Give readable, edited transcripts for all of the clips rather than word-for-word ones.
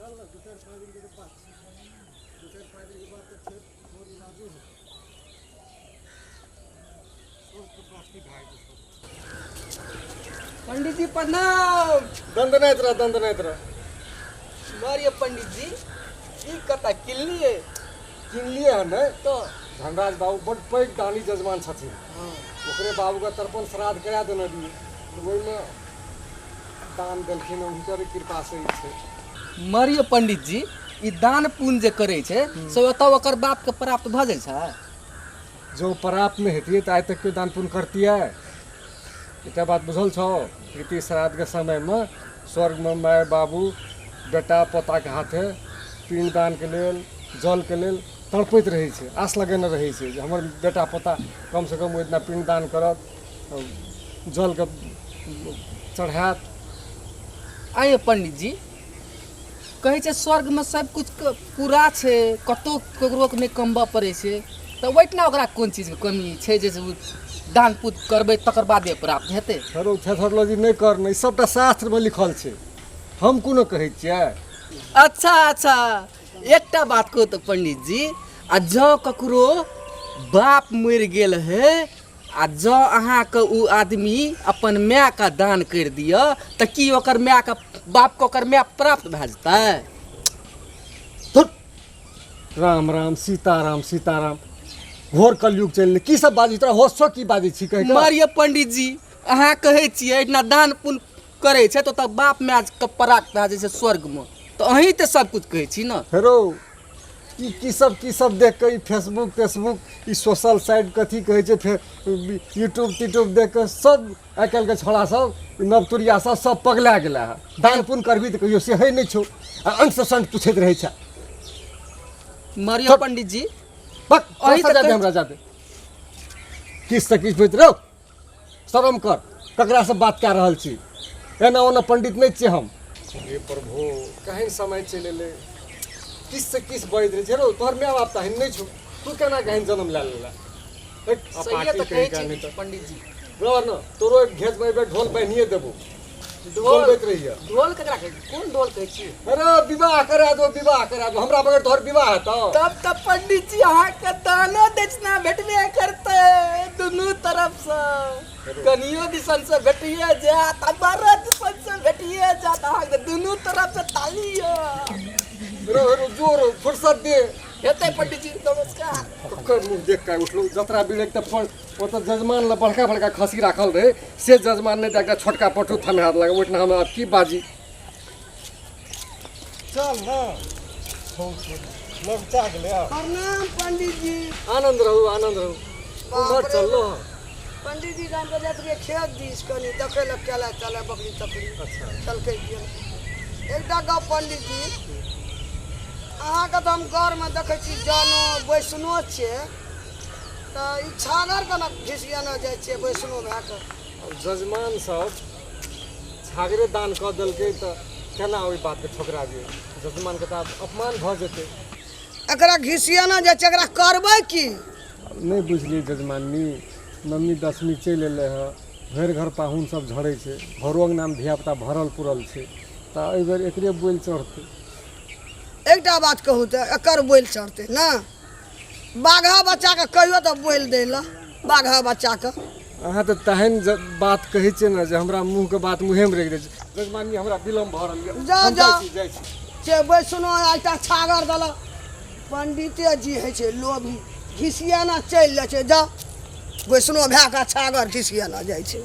चल ने, 2-4-5 दिन के तऽ बात छै। 2-4-5 दिन के बाद तऽ फेर तोहर इलाजो हेतौ। स्वर्गके प्राप्ति भए जेतौ। पंडित जी प्रणाम। दंदनाइत रह, दंदनाइत रह। मारिए पंडित जी, ई कतऽ किनलिए? किनलिए हन नहि। तऽ धनराज बाबू बड्ड पैघ दानी जजमान छथिन। हँ। ओकरे बाबूके तर्पण श्राद्ध करा देने रहियै, तऽ ओहिमे दान देलखिन, हुनकर कृपासँ ई छै। मरियो पंडित जी, ई दान पुण्य जे करै छै से ओतऽ ओकर बापके प्राप्त भऽ जाइ छै? जँ प्राप्त नहि हेतियै तऽ आइ तक केओ दान पुण्य करतियै? एकटा बात बुझल छौ? प्रीति श्राद्धके समयमे स्वर्गमे माय बाबू बेटा पोताके हाथे पिण्डदानके लेल, जलके लेल तड़पैत रहै छै, आस लगेने रहै छै जे हमर बेटा पोता कमसँ कम ओहि दिना पिण्डदान करत, जलके चढ़ायत। आइए पंडित जी, कहै छै स्वर्गमे सब किछुके पूरा छै, कतहु ककरो नहि कमबऽ पड़ै छै, तऽ ओहिठिना ओकरा कोन चीजके कमी छै जे ओ दान पुण्य करबै तकर बादे प्राप्त हेतै? हरो थेथरोलॉजी नहि कर, नहि, सबटा शास्त्रमे लिखल छै, हम कोनो कहै छियै? अच्छा अच्छा, एकटा बात कहू तऽ पंडित जी, आ जँ ककरो बाप मरि गेल है आ जँ अहाँके ओ आदमी अपन मायके दान करि दिअ तऽ की ओकर मायके बापके ओकर माय प्राप्त भए जेतै? धुत! राम राम सीताराम सीताराम, घोर कलयुग चलि गेलै। की सब बाजै तोरा होश छौ? की बाजै छी कहि कऽ? मारिए पंडित जी, अहाँ कहै छियै एहिठिना दान पुण्य करै छै तऽ ओतऽ बाप मायके प्राप्त भए जाइ छै स्वर्गमे, तऽ अहीं तऽ सब किछु कहै छी ने। हेरो, ई की सब की सब देख कऽ, ई फेसबुक तेसबुक, ई सोशल साइट कथी कहै छै, फेर यूट्यूब त्यूट्यूब देख कऽ सब आइ काल्हिके छोड़ा सब, ई नवतुरिया सब सब पगला गेला हँ। दान पुण्य करबही तऽ कहियो से होइ नहि छौ आ अंश संत पूछैत रहै छै। मारियो पंडित जी, बक अहीं तऽ जा दे। कहै- हमरा जा दे, किछु से किछु होइत रहो। शरम कर, ककरासँ बात कए रहल छी? एना ओना पंडित नहि छियै हम। हे प्रभु, केहन समय चलि एलै, किछु से किछु बजैत रहै छै। रौ, तोहर माय बाप तऽ एहन नहि छौ, तू केना केहन जन्म लए लेला? सहिए तऽ कहै छी पंडित जी। बराबर ने, तोरो एक घेंच में एहि ढोल बान्हिए देबो, ढोल डोलबैत रहिए। ढोल ककरा कहै छी? कोन ढोल कहै छी? अरे विवाह करा दो, विवाह करा दो, हमरा बगैर तोहर विवाह हेतौ? तब तऽ पंडित जी अहाँके दानो दक्षिणा भेटबे करतै दुनू तरफसँ, कनियो दिसन से भेटिए जायत आ बरो दिसन से भेटिए जायत, अहाँके दुनू तरफसँ ताली यऽ। रो रो जोर फुर्सत दे। हेतै पंडित जी, नमस्कार। ककर मुँह देख कऽ उठलहुँ? जतरा बिड़क तऽ पर ओतऽ जजमान लए बड़का बड़का खस्सी राखल रहै, से जजमान नहि दए कऽ छोटका पटु थम्हा देलक। ओहिठिना हम आब की बाजी? चल ने, लगचा गेलै आब। प्रणाम पंडित जी। आनन्द रहू, आनन्द रहू। उम्हर बाप रे। चललो हँ? पंडित जी, हम तऽ जाइत रहियै खेत दिस कनि देखै लए, केला चलै बकरी तकरी। अच्छा। चलकै गेल। एकटा गप पंडित जी, अहाँके तऽ हम घरमे देखै छी जनो वैष्णो छियै, तऽ ई छागर केना घिसियाना जाइ छियै वैष्णो भए कऽ? आब जजमान सब छागरे दान कऽ देलकै तऽ केना ओहि बातके ठोकराबियै? जजमानके तऽ आब अपमान भऽ जेतै। एकरा घिसियाना जाइ छै, एकरा करबै की? नहि बुझलियै जजमानी, नवमी दशमी चलि एलै हँ, भरि घर पाहुन सब झड़ै छै, घरो अङ्गनामे धियापुता भरल पुरल छै, तऽ एहिबेर एकरे बोलि चढ़तै। एकटा बात कहू तऽ, एकर बोलि चढ़तै ने? बाघा बच्चाके कहियो तऽ बोलि दै लए, बाघा बच्चाके। अहाँ तऽ तेहन बात कहै छियै ने जे हमरा मुँहके बात मुँहेमे रहि जाइ छै। जजमानी, हमरा विलम्ब भऽ रहल यऽ। जाउ। हम जाइ जाउ। छी, जाइ छी। से वैष्णो एकटा छागर देलक। पंडिते जी होइ छै लोभी, घिसियाना चलि जाइ छै। जाउ, वैष्णो भए कऽ छागर घिसियाना जाइ छै।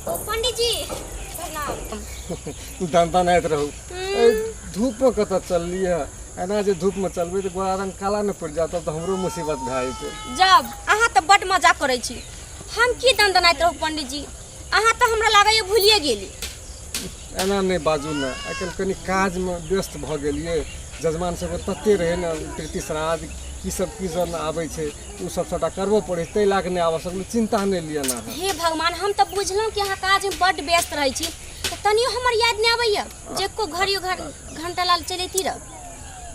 ओ पंडित जी, प्रणाम। दनदनाइत रहू। एहि धूपमे कतऽ चललियै? एना जे धूपमे चलबै तऽ गोरा रंग काला नहि पड़ि जायत? तब तऽ हमरो मुसीबत भए जेतै। जब अहाँ तऽ बड्ड मजा करै छी। हम की दनदनाइत रहू पंडित जी, अहाँ तऽ हमरा लागैए भूलिए गेली। एना नहि बाजू ने, आइ काल्हि कनि काजमे व्यस्त भऽ गेलियै। जजमान सबके तते रहै ने, प्रीति श्राद्ध की सब की सब ने आबै छै, ओ सब सबटा करबो पड़ै छै, ताहि लए कऽ नहि आबऽ सकलहुँ। चिन्ता नहि लिअ ने अहाँ। हे भगवान, हम तऽ बुझलहुँ कि अहाँ काजमे बड्ड व्यस्त रहै छी, तऽ तनियो हमर याद नहि अबैए जे एको घड़ियो घर घंटा लाल चलैती रह?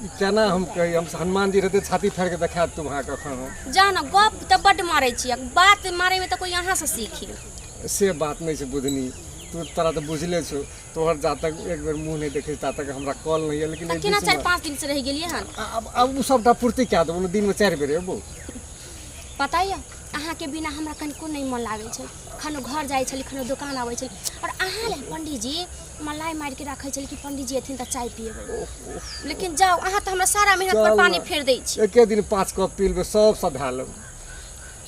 ई केना हम कही? हम हनुमान जी रहते छाती फाड़ि कऽ देखा देतू अहाँके एखन हम। जाउ ने, गप तऽ बड्ड मारै छी, बात मारैमे तऽ कोइ अहाँसँ सीखी। से बात नहि छै बुधनी, तू तोरा तऽ बुझले छौ, तोहर जा तक एक बेर मुँह नहि देखै ता तक हमरा कॉल नहि यऽ, लेकिन तऽ एहि केना बीचमे 4-5 दिन से रहि गेलियै हन? आब आब ओ सभटा पूर्ति कए देबौ ने, दिनमे 4 बेर एबौ। पता यऽ, अहाँके बिना हमरा कनिको नहि मन लागै छै। खनो घर जाइ छली, खनो दोकान आबै छली, आओर अहाँ लेल पंडीजी मलाई मारिके राखै छली कि पंडीजी एथिन तऽ चाय पिएबै, लेकिन जाउ अहाँ तऽ हमरा सारा मेहनत पर चल पानी ने। फेर दै छी। एके दिन 5 कप पी लेबै, सब सधा लेबै।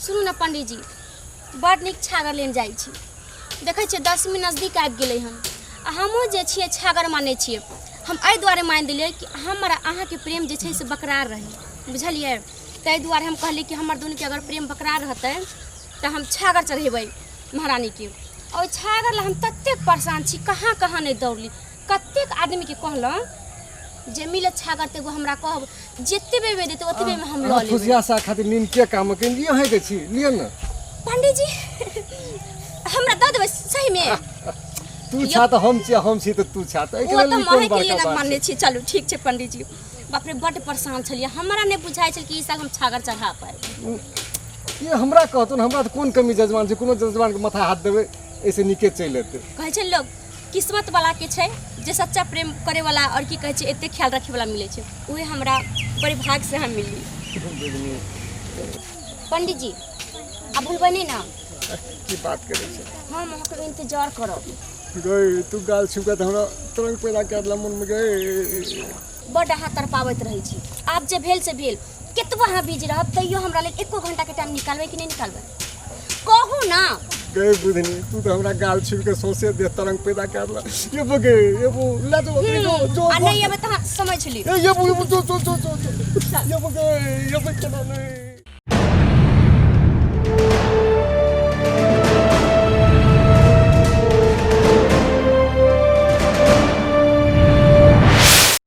सुनू ने पंडीजी, बड़ नीक छागर लेने जाइ छी। देखै छियै दसमी नजदीक आबि गेलै हन, आ हमहूँ जे छियै छागर मानै छियै। हम एहि दुआरे मानि देलियै कि हमर आ अहाँके प्रेम जे छै से बकरार रहै, बुझलियै? ताहि दुआरे हम कहलियै कि हमर दुनूके अगर प्रेम बकरार रहतै तऽ हम छागर चढ़ेबै महारानीके। आ ओहि छागर लए हम ततेक परेशान छी, कहाँ कहाँ नहि दौड़ली, कतेक आदमीके कहलहुँ जे मिलत छागर तऽ एगो हमरा कहब, जतेबे मे देतै ओतबे मे हम लऽ लेबै। फुसिया साग खातिर नीन के काम के लिए अहीं के छी, लिअ ने। पंडीजी हमरा दऽ देबै सही मे? तू छा तऽ हम छी, हम छी तऽ तू छा, तऽ एहिके ओ लेल तऽ ई कोन अहींके लिए बड़का ने बात मानने छै? छी। चलू ठीक छै पंडीजी। बाप रे, बड्ड परेशान छलियै, हमरा नहि बुझाइ छल कि ई साल हम छागर चढ़ा पायब। ये हमरा कहतुन, हमरा तऽ कोन कमी जजमान छै, कोनो जजमान के माथा हाथ देबै एहिसँ नीके चलि एतै। कहै छै लोग किस्मत वाला के छै जे सच्चा प्रेम करे वाला और की कहै छै एते ख्याल रखे वाला मिलै छै, उहे हमरा बड़ी भाग से हम मिलली। पंडित जी आ भूलबै नहि ने? की बात करै छै? हम अहाँके इंतजार करब। गई तू गाल छुका तऽ हमरा तरंग पैदा कए देला मनमे गई। बड्ड अहाँ तड़पाबैत रहै छी। आब जे भेल से भेल, केतबो अहाँ बिजी रहब तैयो हमरा लेल एको घंटाके टाइम निकालबै कि नहि निकालबै, कहू ना। गई बुधनी, तू तऽ हमरा गाल छुबि के सौंसे देह तरंग पैदा कए देला। ये बो गे, ये बो ले जो जो जो। आ नहि एबै तऽ अहाँ समझ लियौ। ए ये बो, ये बो जो जो जो जो, ये बो गे, ये बो केना नहि।